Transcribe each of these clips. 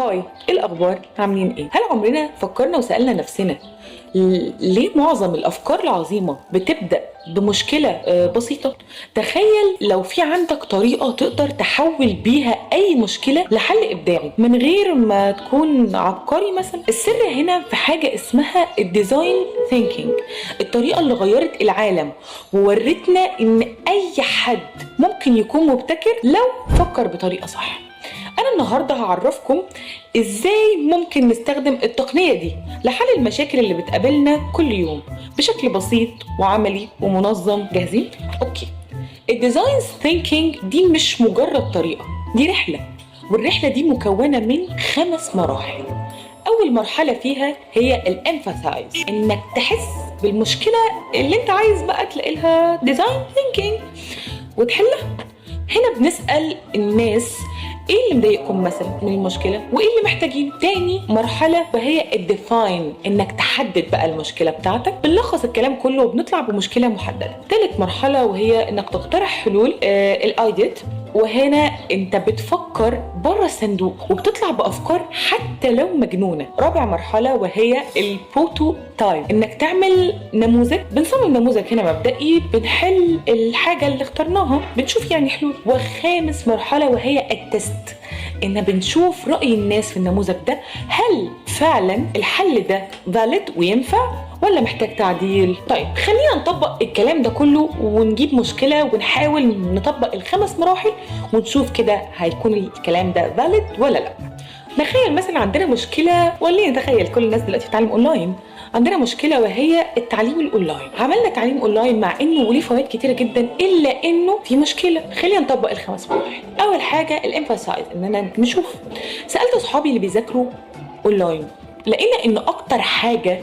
Hi، ايه الاخبار؟ عاملين ايه؟ هل عمرنا فكرنا وسالنا نفسنا ليه معظم الافكار العظيمة بتبدا بمشكلة بسيطه؟ تخيل لو في عندك طريقه تقدر تحول بيها اي مشكلة لحل ابداعي من غير ما تكون عبقري مثلا. السر هنا في حاجة اسمها ال design thinking، الطريقة اللي غيرت العالم وورتنا ان اي حد ممكن يكون مبتكر لو فكر بطريقة صح. انا النهارده هعرفكم ازاي ممكن نستخدم التقنية دي لحل المشاكل اللي بتقابلنا كل يوم بشكل بسيط وعملي ومنظم. جاهزين؟ okay. ال design thinking دي مش مجرد طريقه، دي رحله، والرحلة دي مكونة من 5 مراحل. اول مرحلة فيها هي ال empathize، انك تحس بالمشكلة اللي انت عايز بقى تلاقي لها design thinking وتحلها. هنا بنسال الناس ايه اللي مضايقكم مثلا من المشكلة وايه اللي محتاجينه. تاني مرحلة وهي ال define، انك تحدد بقى المشكلة بتاعتك، بنلخص الكلام كله وبنطلع بمشكلة محدده. تالت مرحلة وهي انك تقترح حلول، ال ideate، وهنا انت بتفكر بره الصندوق وبتطلع بافكار حتى لو مجنونه. رابع مرحلة وهي ال prototype، انك تعمل نموذج. بنصمم نموذج هنا مبدئي، بنحل الحاجة اللي اخترناها، بنشوف يعني حلول. وخامس مرحلة وهي ال test، ان بنشوف راي الناس في النموذج ده، هل فعلا الحل ده valid وينفع ولا محتاج تعديل. طيب خلينا نطبق الكلام ده كله ونجيب مشكلة ونحاول نطبق الخمس مراحل ونشوف كده هيكون الكلام ده valid ولا لا. نتخيل مثلا عندنا مشكله، ولا نتخيل كل الناس دلوقتي بتتعلم اونلاين. عندنا مشكلة وهي التعليم الاونلاين. عملنا تعليم اونلاين، مع انه ليه فوائد كتيرة جدا الا انه في مشكله. خلينا نطبق الخمس مراحل. اول حاجة ال empathize، اننا نشوف. سالت اصحابي اللي بيذاكروا اونلاين، لقينا ان اكتر حاجة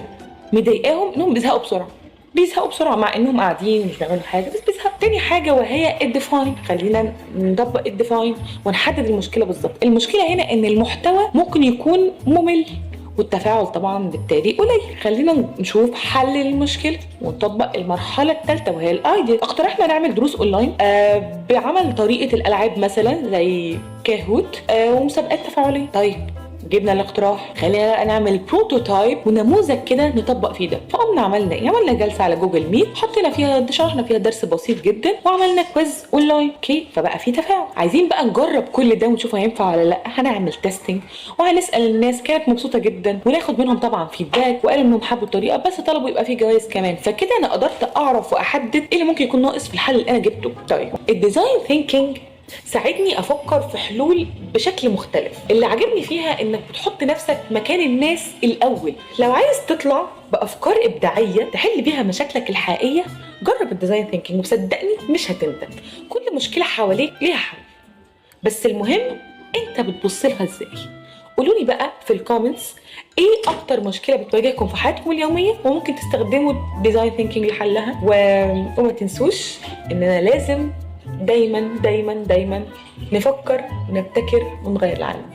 مضايقاهم انهم بيزهقوا بسرعه. بيزهقوا بسرعة مع انهم قاعدين مش بيعملوا حاجه، بس بيزهقوا. تاني حاجة وهي ال define، خلينا نطبق ال define ونحدد المشكلة بالظبط. المشكلة هنا ان المحتوى ممكن يكون ممل والتفاعل طبعا بالتالي قليل. خلينا نشوف حل للمشكلة ونطبق المرحلة الثالثة وهي ال ideate. اقترحنا نعمل دروس اونلاين بعمل طريقه الالعاب مثلا زي Kahoot ومسابقات تفاعليه. طيب جبنا الاقتراح، خلينا بقى نعمل prototype ونموذج كده نطبق فيه ده. فقمنا عملنا ايه؟ عملنا جلسه على Google Meet، حطينا فيها، شرحنا فيها درس بسيط جدا، وعملنا quiz online. okay، فبقى في تفاعل. عايزين بقى نجرب كل ده ونشوف هينفع ولا لا. هنعمل testing وهنسال الناس، كانت مبسوطة جدا، وناخد منهم طبعا feedback، وقالوا انهم حبوا الطريقة بس طلبوا يبقى في جوائز كمان. فكده انا قدرت اعرف واحدد ايه اللي ممكن يكون ناقص في الحل اللي انا جبته. طيب ال design thinking ساعدني افكر في حلول بشكل مختلف. اللي عجبني فيها انك بتحط نفسك مكان الناس الاول. لو عايز تطلع بافكار ابداعية تحل بيها مشاكلك الحقيقيه، جرب ال design thinking وصدقني مش هتندم. كل مشكلة حواليك ليها حل، بس المهم انت بتبص لها ازاي. قولوا لي بقى في ال comments ايه اكتر مشكلة بتواجهكم في حياتكم اليومية وممكن تستخدموا design thinking لحلها. وما تنسوش اننا لازم دايما دايما دايما نفكر ونبتكر ونغير العالم.